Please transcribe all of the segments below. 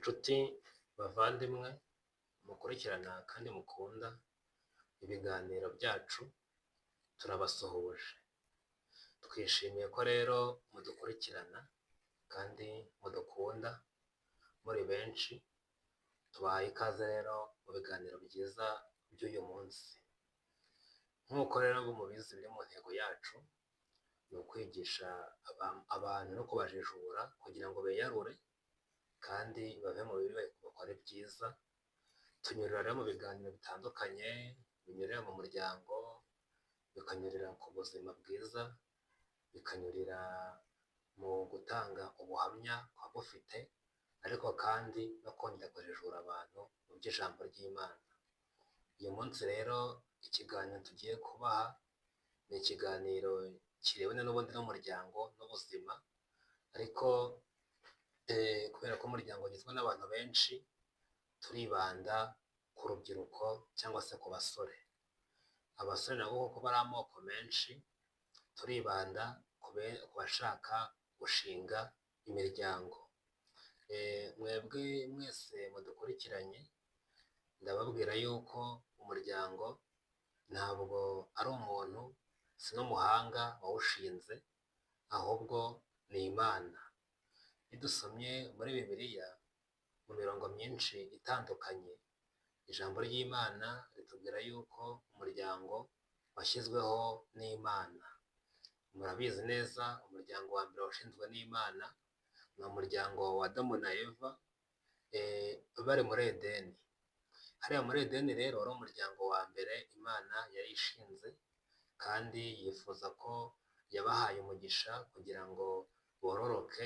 Inshuti bavandimwe mukurikirana kandi mukunda ibiganiro byacu, turabasuhuje. Twishimiye ko rero mudukurikirana kandi mudukunda muri benshi, tubahaye ikaze rero mu biganiro byiza by'uyu munsi. Nk'uko rero mubizi biri mu ntego yacu, ni ukwigisha abantu no kubajijura kugira ngo biyarure kandi bave mu bibi bakore ibyiza. Tunyurira rero mu biganiro bitandukanye, binyurira mu muryango, bikanyurira ku buzima bwiza, bikanyurira mu gutanga ubuhamya ku bufite, ariko kandi no kongera kujijura abantu mu by'ijambo ry'Imana. Uyu munsi rero ikiganiro tugiye kubaha ni ikiganiro kirebana n'ubundi n'umuryango n'ubuzima, ariko kubera ko umuryango ugizwe n'abantu benshi, turibanda ku rubyiruko cyangwa se ku basore. Abasore nabo kuko bari amoko menshi, turibanda ku bashaka gushinga imiryango. Mwebwe mwese mudukurikiranye, ndababwira yuko umuryango ntabwo ari umuntu, si n'umuhanga wawushinze, ahubwo ni Imana. Iyo dusomye muri Bibiliya mu mirongo myinshi itandukanye, ijambo ry'Imana ritubwira yuko umuryango washyizweho n'Imana. Murabizi neza, umuryango wa mbere washinzwe n'Imana ni umuryango wa Adamu na Eva, bari muri Edeni. Hariya muri Edeni rero wari umuryango wa mbere Imana yari ishinze, kandi yifuza ko yabahaye umugisha kugira ngo bororoke,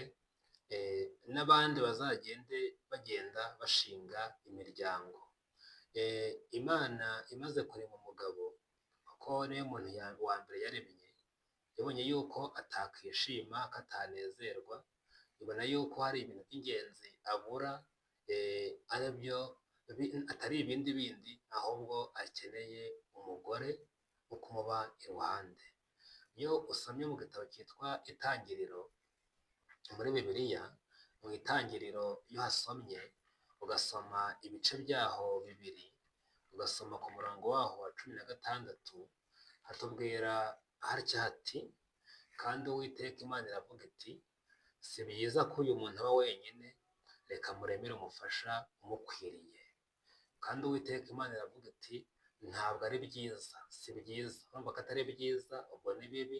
n'abandi bazagende bagenda bashinga imiryango. Imana imaze kurema umugabo, kuko niwe muntu wa mbere yaremye, yabonye yuko atakwishima, ko atanezerwa, ibona yuko hari ibintu by'ingenzi abura, aribyo atari ibindi bindi, ahubwo akeneye umugore wo kumuba iruhande. Iyo usomye mu gitabo cyitwa Itangiriro muri Bibiliya, mu Itangiriro iyo uhasomye ugasoma ibice byaho bibiri, ugasoma ku murongo waho wa 16, hatubwira hatya hati: kandi Uwiteka Imana iravuga iti, si byiza ko uyu muntu aba wenyine, reka muremere umufasha umukwiriye. Kandi Uwiteka Imana iravuga iti, ntabwo ari byiza, si byiza. Urumva ko atari byiza, ubwo ni bibi,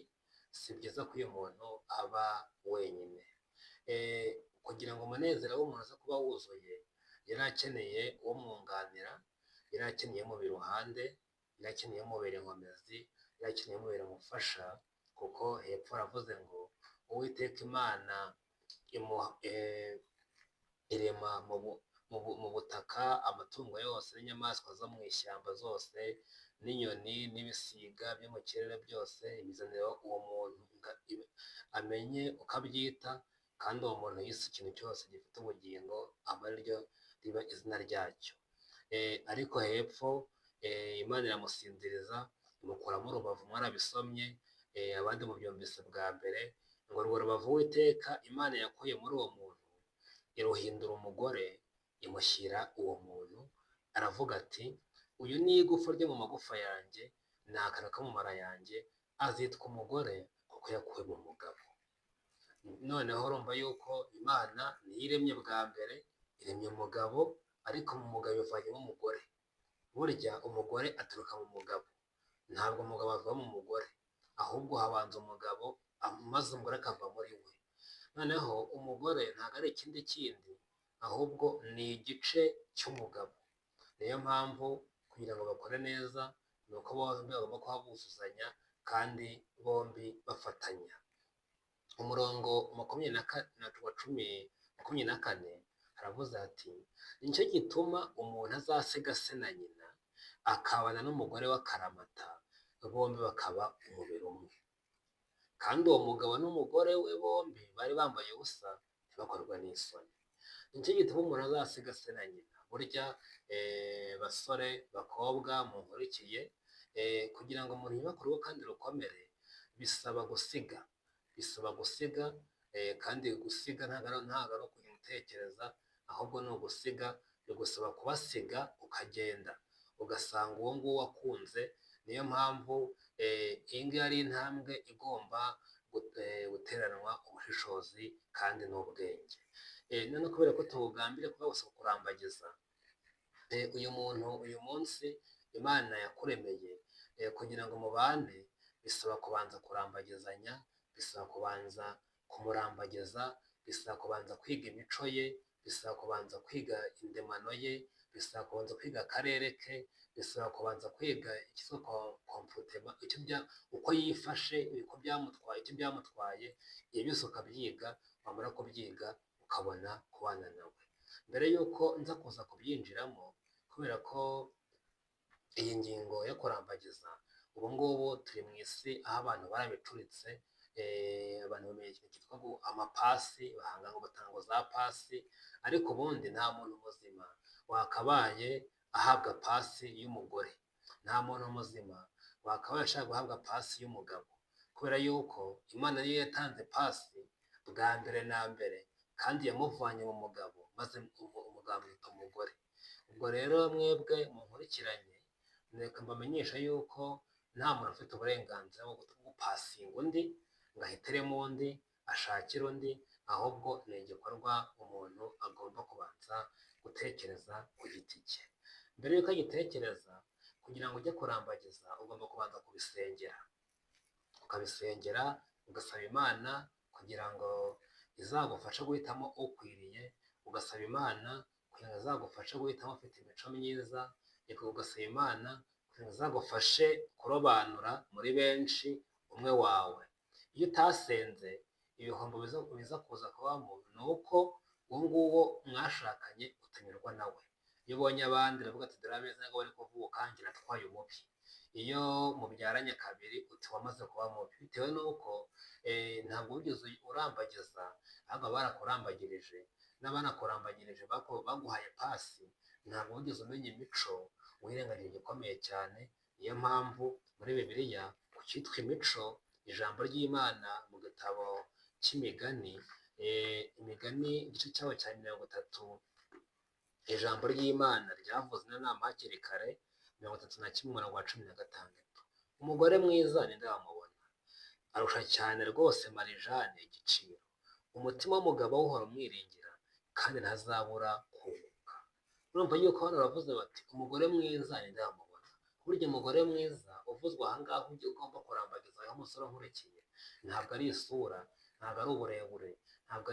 si byiza ko uyu muntu aba wenyine. Kugira ngo umunezero w'umuntu uze kuba wuzuye, yari akeneye uwo mwunganira, yari akeneye umubiri iruhande, yari akeneye umubera inkomezi, yari akeneye umubera umufasha, kuko hepfo haravuze ngo Uwiteka Imana irema mu butaka amatungo yose n'inyamaswa zo mu ishyamba zose n'inyoni n'ibisiga byo mu kirere byose, ibizanira uwo muntu amenye uko abyita, kandi uwo muntu yise ikintu cyose gifite ubugingo aba ariryo riba izina ryacyo. Ariko hepfo Imana iramusinziriza, imukuramo urubavu, mwarabisomye, abandi mubyumvise bwa mbere, ngo urwo rubavu Uwiteka Imana yakuye muri uwo muntu iruhindura umugore, imushyira uwo muntu, aravuga ati uyu ni igufa ryo mu magufa yanjye, ni akanwa ko mu mara yanjye, azitwa umugore kuko yakuwe mu mugabo. Noneho urumva yuko Imana niyo iremye bwa mbere, iremye umugabo, ariko mu mugabo ivanyemo umugore. Burya umugore aturuka mu mugabo, ntabwo umugabo ava mu mugore, ahubwo habanza umugabo, maze umugore akava muri we. Noneho umugore ntabwo ari ikindi kindi, ahubwo ni igice cy'umugabo. Niyo mpamvu kugira ngo bakore neza ni uko bombi bagomba kuba buzuzanya kandi bombi bafatanya. Umurongo 24 haravuze ati nicyo gituma umuntu azasiga se na nyina akabana n'umugore w'akaramata, bombi bakaba umubiri umwe. Kandi uwo mugabo n'umugore we bombi bari bambaye ubusa, ntibakorwa n'isoni. Nicyo gituma umuntu azasiga se na nyina. Burya basore bakobwa munkurikiye, kugira ngo umuntu yubake urugo kandi rukomere, bisaba gusiga, bisaba gusiga, kandi gusiga ntabwo ari ukujya gutekereza, ahubwo ni ugusiga, bigusaba kubasiga ukagenda ugasanga uwo nguwo wakunze. Niyo mpamvu iyi ngiyi ari intambwe igomba guteranwa ubushishozi kandi n'ubwenge. None kubera ko tuwugambiriye kuba gusa kurambagiza uyu muntu uyu munsi Imana yakuremeye kugira ngo mubane, bisaba kubanza kurambagizanya, bisaba kubanza kumurambagiza, bisaba kubanza kwiga imico ye, bisaba kubanza kwiga indemano ye, bisaba kubanza kwiga akarere ke, bisaba kubanza kwiga icyitwa comportement, uko yifashe, uko byamutwaye, icyo byamutwaye. Ibyo byose ukabyiga, wamara kubyiga ukabona kubana nawe. Mbere y'uko nza kuza kubyinjiramo, kubera ko iyi ngingo yo kurambagiza, ubu ngubu turi mu isi aho abantu barabicuritse, abantu bamenya ikintu cyitwa amapasi, bahanga ngo batanga za pasi, ariko ubundi nta muntu muzima wakabaye ahabwa pasi y'umugore, nta muntu muzima wakabaye ashaka guhabwa pasi y'umugabo, kubera yuko Imana niyo yatanze pasi bwa mbere na mbere, kandi yamuvanye mu mugabo, maze umugabo amwita umugore. Ubwo rero mwebwe munkurikiranye, reka mbamenyesha yuko nta muntu ufite uburenganzira bwo gupasinga undi ngo ahitiremo undi, ashakire undi, ahubwo ni igikorwa umuntu agomba kubanza gutekereza ku giti cye. Mbere y'uko agitekereza, kugira ngo ujye kurambagiza, ugomba kubanza kubisengera, ukabisengera, ugasaba Imana kugira ngo izagufashe guhitamo ukwiriye, ugasaba Imana kugira ngo izagufashe guhitamo ufite imico myiza, ugasaba Imana kugira ngo izagufashe kurobanura muri benshi umwe wawe. Iyo utasenze, ibihombo biza kuza kubamo ni uko uwo nguwo mwashakanye utanyurwa nawe. Iyo ubonye abandi uravuga ati dore ameza ntabwo bari kuvuka, njye natwaye umubi. Iyo mubyaranye kabiri uti wamaze kuba mubi, bitewe n'uko ntabwo wigeze urambagiza, ahubwo barakurambagirije, n'abanakurambagirije baguhaye pasi, ntabwo wigeze umenya imico, wirengagije igikomeye cyane. Niyo mpamvu muri Bibiliya ku cyitwa imico, ijambo ry'Imana mu gitabo cy'Imigani, Imigani igice cyaho cya 30, ijambo ry'Imana ryavuze inama hakiri kare, 31 umurongo wa 16. Umugore mwiza ninde wamubona? Arusha cyane rwose marijane igiciro. Umutima w'umugabo uhora umwiringira, kandi ntazabura kunguka. Urumva yuko hano baravuze bati umugore mwiza ninde wamubona? Burya umugore mwiza uvuzwe aha ngaha ujye ugomba kurambagiza aho umusore unkurikiye, ntabwo ari isura, ntabwo ari uburebure, ntabwo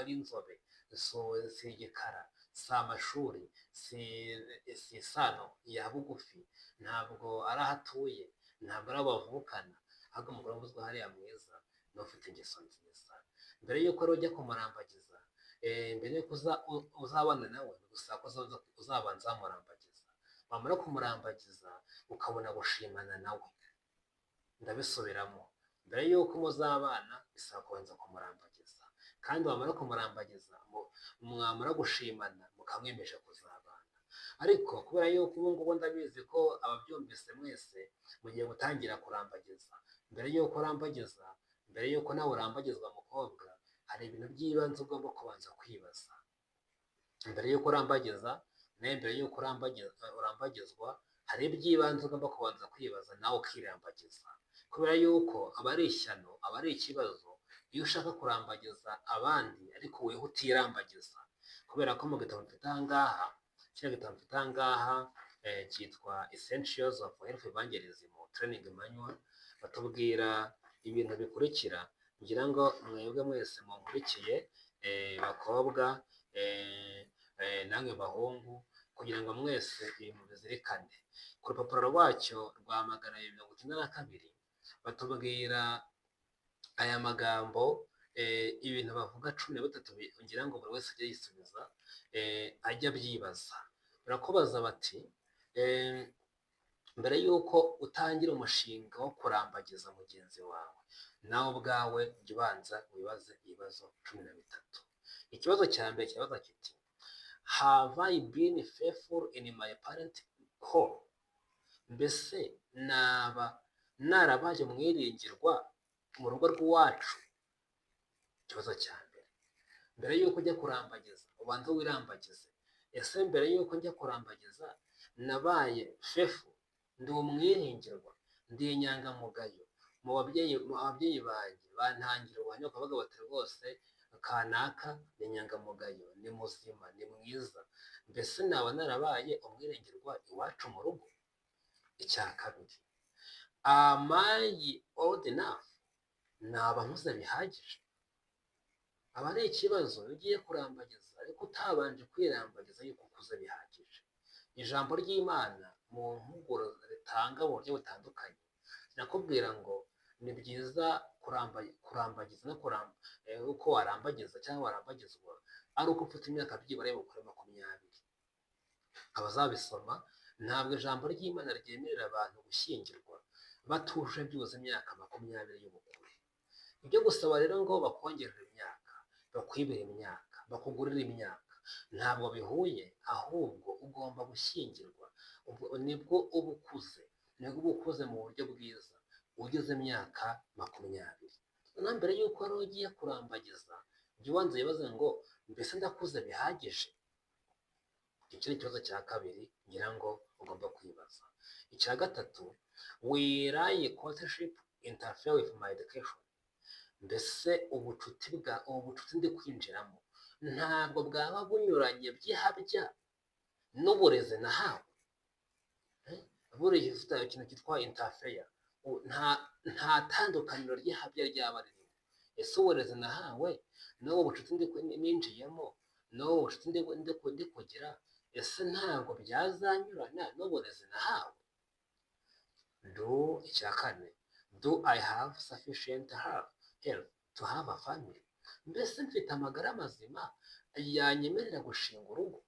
ari inzobe, si igikara, si amashuri, si isano ya bugufi, ntabwo ari aho atuye, ntabwo ari abo bavukana, ahubwo umugore uvuzwe hariya mwiza ni ufite ingeso nziza. Mbere y'uko rero ujya kumurambagiza, mbere y'uko uzabana nawe, bigusaba ko uzabanza wamurambagiza. Wamara kumurambagiza ukabona gushimana nawe. Ndabisubiramo, mbere y'uko muzabana bisaba kubanza kumurambagiza, kandi wamara kumurambagiza mwamara gushimana mukamwemesha kuzabana. Ariko kubera yuko ubu ngubu ndabizi ko ababyumvise mwese mugiye gutangira kurambagiza, mbere y'uko urambagiza, mbere y'uko nawe urambagizwa mukobwa, hari ibintu by'ibanze ugomba kubanza kwibaza. Mbere y'uko urambagiza, nawe mbere y'uko urambagizwa, hari iby'ibanze ugomba kubanza kwibaza nawe ukirambagiza. Kubera yuko aba ari ishyano, aba ari ikibazo iyo ushaka kurambagiza abandi ariko weho utirambagiza. Kubera ko mu gitabo mfite aha ngaha, kiriya gitabo mfite aha ngaha cyitwa Essentials of Health Evangelism Training Manual, batubwira ibintu bikurikira, ngira ngo mwebwe mwese munkurikiye, bakobwa namwe bahungu, kugira ngo mwese ibi mubizirikane. Ku rupapuro rwacyo rwa 292 batubwira aya magambo, ibintu bavuga 13, ngira ngo buri wese ajye yisubiza, ajye abyibaza. Barakubaza bati mbere y'uko utangira umushinga wo kurambagiza mugenzi wawe, nawe ubwawe jya ubanza wibaze ibibazo 13. Ikibazo cya mbere kirabaza kiti have I been faithful in my parent home? Mbese naba narabaye umwiringirwa mu rugo rw'iwacu? Ikibazo cya mbere. Mbere y'uko ujya kurambagiza, ubanza wirambagize. Ese mbere y'uko njya kurambagiza nabaye faithful, ndi umwiringirwa, ndi inyangamugayo mu babyeyi banjye bantangira ubuhamya, bakavuga bati: "Rwose kanaka ni inyangamugayo, ni muzima, ni mwiza"? Mbese naba narabaye umwiringirwa iwacu mu rugo? Icya kabiri, am I old enough? Naba nkuze bihagije? Aba ari ikibazo iyo ugiye kurambagiza ariko utabanje kwirambagiza yuko ukuze bihagije. Ijambo ry'Imana mu mpuguro ritanga mu buryo butandukanye rirakubwira ngo ni byiza kurambagiza no uko warambagiza cyangwa warambagizwa ari uko ufite imyaka byibura y'ubukure 20. Abazabisoma, ntabwo ijambo ry'Imana ryemerera abantu gushyingirwa batuje byibuze imyaka 20 y'ubukure. Ibyo gusaba rero ngo bakongerere imyaka, bakwibire imyaka, bakugurire imyaka, ntabwo bihuye. Ahubwo ugomba gushyingirwa nibwo uba ukuze, nibwo uba ukuze mu buryo bwiza ugeze imyaka 20. Noneho mbere y'uko rero ugiye kurambagiza, jya ubanza wibaze ngo: "Mbese ndakuze bihagije?" Icyo ni ikibazo cya kabiri ngira ngo ugomba kwibaza. Icya gatatu, will courtship interfere with my education? Mbese ubu bucuti ndi kwinjiramo ntabwo bwaba bunyuranye by'ihabya n'uburezi nahawe? Buriya ufite ikintu cyitwa interfere, nta tandukaniro ry'ihabya ryaba ririmo. Ese uburezi nahawe n'ubu bucuti ninjiyemo, n'ubu bucuti ndi kugira, ese ntabwo byazanyurana n'uburezi nahawe? Do icya kane, do I have sufficient health to have a family? Mbese mfite amagara mazima yanyemerera gushinga urugo?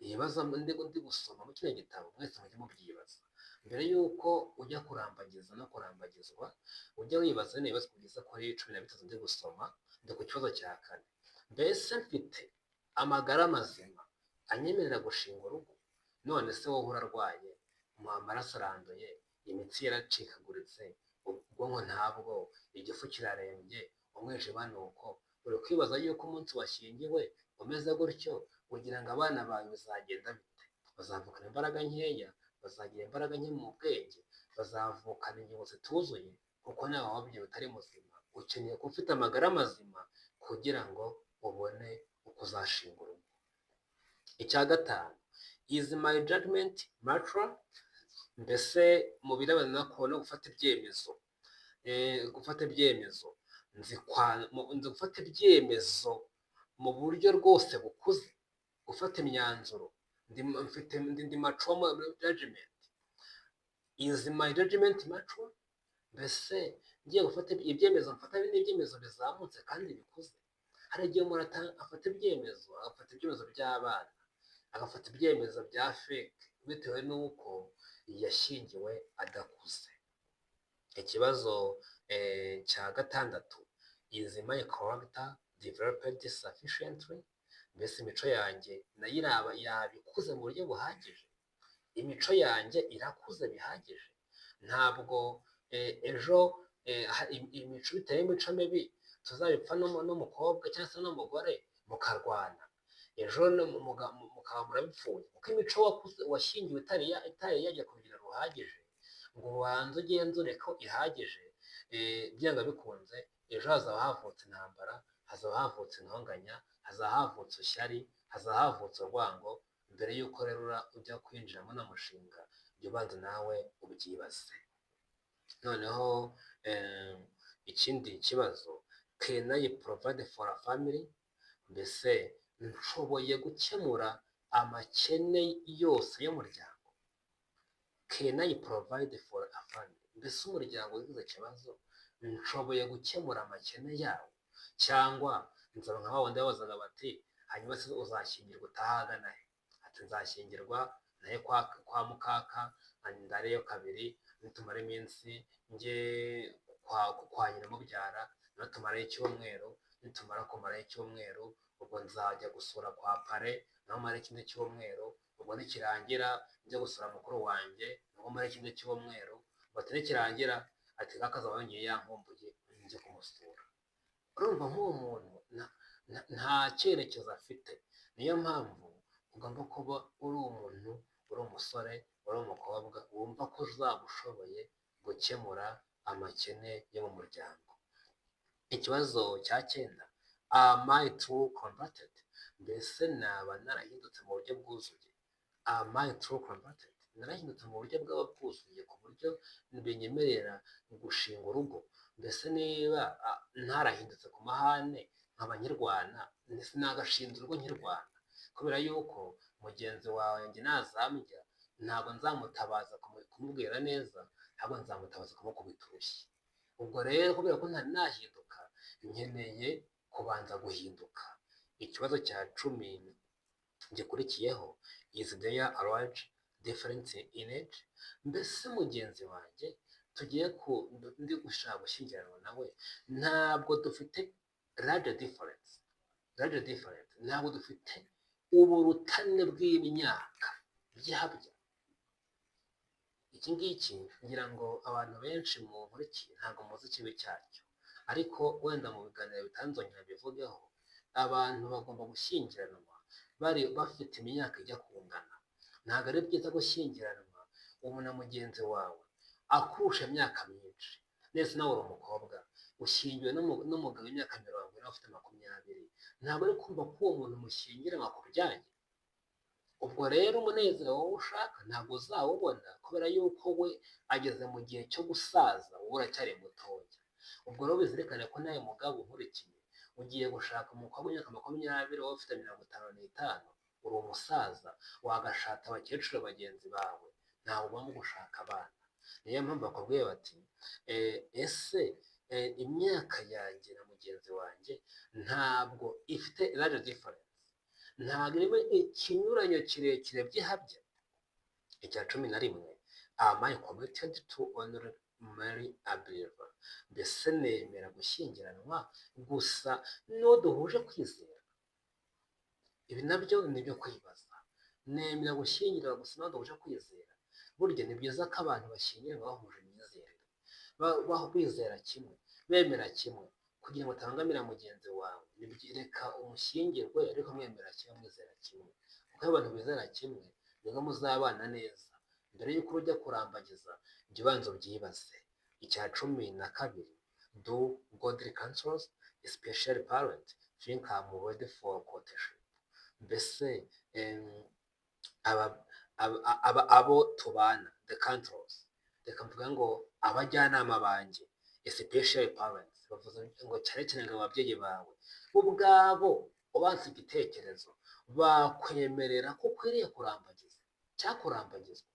Ibibazo ndi gusoma mu kino gitabo, mwese mujye mubyibaza mbere y'uko ujya kurambagiza no kurambagizwa. Ujya wibaza bino bibazo kugeza kuri 13 ndi gusoma. Ndi ku kibazo cya kane: mbese mfite amagara mazima anyemerera gushinga urugo? None se wowe urarwaye, amaraso aranduye, imitsi yaracikaguritse, ubwonko ntabwo, igifu kirarembye, umwijima ni uko, uri kwibaza yuko umunsi washyingiwe umeze gutyo, ugira ngo abana bawe bizagenda bite? Bazavukana imbaraga nkeya, bazagira imbaraga nke mu bwenge, bazavukana ingingo zituzuye, kuko nawe wababyeyi utari muzima. Ukeneye kuba ufite amagara mazima kugira ngo ubone uko uzashinga urugo. Icya gatanu, is my judgment mature? Mbese mu birebana no gufata ibyemezo, nzi gufata ibyemezo mu buryo rwose bukuze, gufata imyanzuro, mfite ndi mature muri judgment? Is my judgment mature? Mbese ngiye gufata ibyemezo, mfata n'ibyemezo bizamutse kandi bikuze? Hari igihe umuntu afata ibyemezo, agafata ibyemezo by'abana, agafata ibyemezo bya fake bitewe n'uko yashyingiwe adakuze. Ikibazo cya gatandatu, is my character developed sufficiently? Mbese imico yanjye nayo iraba yabikuze mu buryo buhagije? Imico yanjye irakuze bihagije? Ntabwo ejo imico, bitewe n'imico mibi, tuzabipfa n'umukobwa cyangwa se n'umugore, mukarwana ejo mukaba murabipfuye, kuko imico washyingiwe itari yajya ku rugero ruhagije ngo ubanze ugenzure ko ihagije. Byanga bikunze ejo hazaba havutse intambara, hazaba havutse intonganya, hazaba havutse ishyari, hazaba havutse urwango. Mbere y'uko rero ujya kwinjiramo n'umushinga, jya ubanza nawe ubyibaze. Noneho ikindi kibazo, can I provide for a family? Mbese nshoboye gukemura amakene yose y'umuryango? Can I provide for a family? Mbese umuryango ugize ikibazo, nshoboye gukemura amakene yawo, cyangwa nzaba nka wundi babazaga bati: "Hanyuma se uzashyingirwa utahagana he?" Ati: "Nzashyingirwa naye kwa mukaka, ndareyo kabiri, nitumara iminsi njye kwa nyina mubyara, natumarayo icyumweru, nitumara kumarayo icyumweru, ubwo nzajya gusura kwa pare, naho mara ikindi cyumweru, ubwo nikirangira njya gusura mukuru wanjye, naho mara ikindi cyumweru." Bati: "Nikirangira," ati, "kaka azaba yongeye yankumbuye, njye kumusura." Urumva nk'uwo muntu Nta cyerekezo afite. Niyo mpamvu ugomba kuba uri umuntu, uri umusore, uri umukobwa wumva ko uzaba ushoboye gukemura amakene yo mu muryango. Ikibazo cya cyenda: Am I truly converted? Mbese naba narahindutse mu buryo bwuzuye? Am I truly converted? Narahindutse mu buryo bwaba bwuzuye ku buryo binyemerera gushinga urugo? Mbese niba ntarahindutse ku mahane, nkaba nkirwana, sinagashinze urugo nkirwana, kubera yuko mugenzi wanjye nazambya ntabwo nzamutabaza kumubwira neza, ahubwo nzamutabaza kumukubita urushyi. Ubwo rero kubera ko ntari nahinduka, nkeneye kubanza guhinduka. Ikibazo cya 10 gikurikiyeho: Is there a large difference in age? Mbese mugenzi wanjye tugiye ku ndi gushaka gushyingiranwa nawe, ntabwo dufite large difference? Large difference, ntabwo dufite uburutane bw'imyaka byabya. Iki ngiki ngira ngo abantu benshi munkurikiye ntabwo muzi ikibi cyacyo, ariko wenda mu biganiro bitanzongera bivugeho. Abantu bagomba gushyingiranwa bari bafite imyaka ijya kungana. Ntabwo ari byiza gushyingiranwa ubu na mugenzi wawe akurusha imyaka myinshi. Nese nawe uri umukobwa, ushyingiwe n'umugabo w'imyaka 40, ufite 20, ntabwo uri kumva ko uwo muntu mushyingiranwa akubyaye. Ubwo rero umunezero wowe ushaka ntabwo uzawubona, kubera yuko we ageze mu gihe cyo gusaza, wowe uracyari mutoya. Ubwo rero bizirikane ko nawe mugabo unkurikiye ugiye gushaka umukobwa w'imyaka 20, wowe ufite 55, uri umusaza, wagashatse abakecuru bagenzi bawe. Ntabwo ugomba gushaka abana. Niyo mpamvu bakubwiye bati: "Ese imyaka yanjye na mugenzi wanjye ntabwo ifite large difference, ntabwo irimo ikinyuranyo kirekire by'ihabya?" Icya 11: Am I committed to only marry a believer? Mbese nemera gushyingiranwa gusa n'uwo duhuje kwizera? Ibi nabyo ni ibyo kwibaza. Nemera gushyingirwa gusa n'uwo duhuje kwizera? Burya ni byiza ko abantu bashyingirwa bahuje imyizerere, bizera kimwe, bemera kimwe, kugira ngo utabangamira mugenzi wawe. Reka umushyingirwe ariko mwemera kimwe, mwizera kimwe, kuko iyo abantu bizera kimwe nibwo muzabana neza. Mbere y'uko ujya kurambagiza, jya ubanza ubyibaze. Icya 12: Do godly counselors, especially parent, think I'm ready for courtship? Mbese abo tubana, the counselors, reka mvuga ngo abajyanama banjye, especially parents, bavuze ngo cyane cyane ngo ababyeyi bawe bo ubwabo ubanza igitekerezo, bakwemerera ko ukwiriye kurambagiza cyangwa kurambagizwa?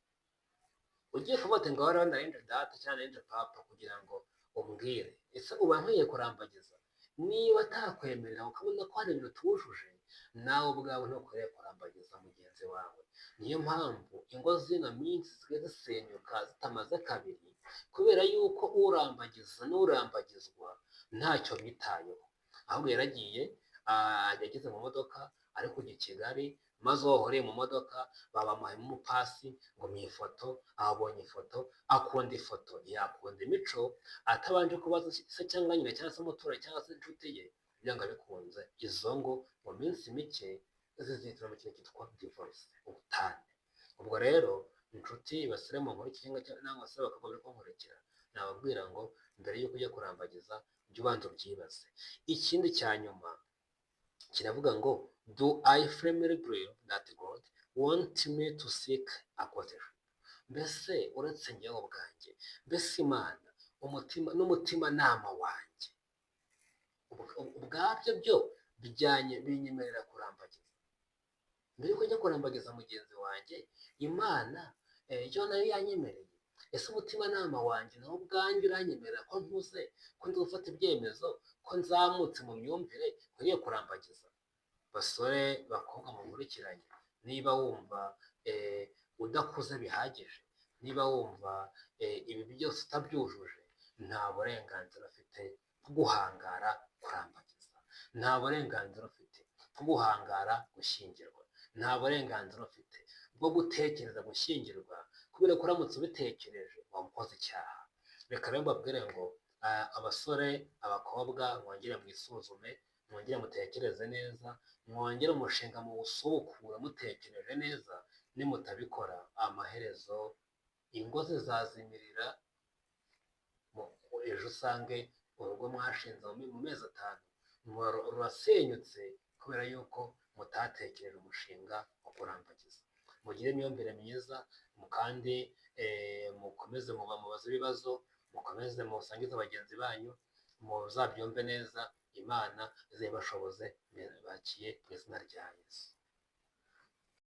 Ugiye kuvuga ati ngo wari narinje data cyangwa narinje papa kugira ngo umbwire ese uba nkwiye kurambagiza, niba atakwemerera, ukabona ko hari ibintu utujuje, nawe ubwawe ntukwiriye kurambagiza mugenzi wawe. Niyo mpamvu ingo z'ino minsi zisigaye zisenyuka zitamaze kabiri, kubera yuko urambagiza n'urambagizwa ntacyo bitayeho, ahubwo yaragiye, yageze mu modoka ari kujya i Kigali, maze uwo bahuriye mu modoka babamuhayemo umupasi ngo mu ifoto, abonye ifoto, akunda ifoto, yakunda imico, atabanje kubaza se cyangwa nyina cyangwa se umuturanyi cyangwa se inshuti ye byanga bikunze. Izo ngo mu minsi mike zizitira mu kintu cyitwa divorce, ubutane. Ubwo rero inshuti basore mu nkuru cyangwa se abakobwa bari kunkurikira, nababwira ngo mbere y'uko ujya kurambagiza, jya ubanza ubyibaze. Ikindi cya nyuma kiravuga ngo: Do I firmly believe that God want me to seek a courtship? Mbese uretse njyewe ubwanjye, mbese Imana, umutima n'umutimanama wanjye ubwabyo byo bijyanye binyemerera kurambagiza? Mbere yuko njya kurambagiza mugenzi wanjye, Imana yo nayo yanyemereye? Ese umutimanama wanjye nawo ubwanjye uranyemerera ko nkuze, ko ndi gufata ibyemezo, ko nzamutse mu myumvire, nkwiriye kurambagiza? Basore, bakobwa munkurikiranye, niba wumva udakuze bihagije, niba wumva ibi byose utabyujuje, nta burenganzira ufite bwo guhangara kurambagiza, nta burenganzira ufite bwo guhangara gushyingirwa, nta burenganzira ufite bwo gutekereza gushyingirwa, kubera ko uramutse ubitekereje waba ukoze icyaha. Reka rero mbabwire ngo abasore, abakobwa, mwongere mwisuzume. Mwongere mutekereze neza, mwongere umushinga muwusubukure mutekereje neza. Nimutabikora, amaherezo ingo zizazimirira. Ejo usange urugo mwashinze mu mezi 5 rurasenyutse kubera yuko mutatekereje umushinga wo kurambagiza. Mugire imyumvire myiza, kandi mukomeze mubaze ibibazo, mukomeze musangize bagenzi banyu, muzabyumve neza. Imana izabibashoboze. Bakiye mu izina rya Yesu.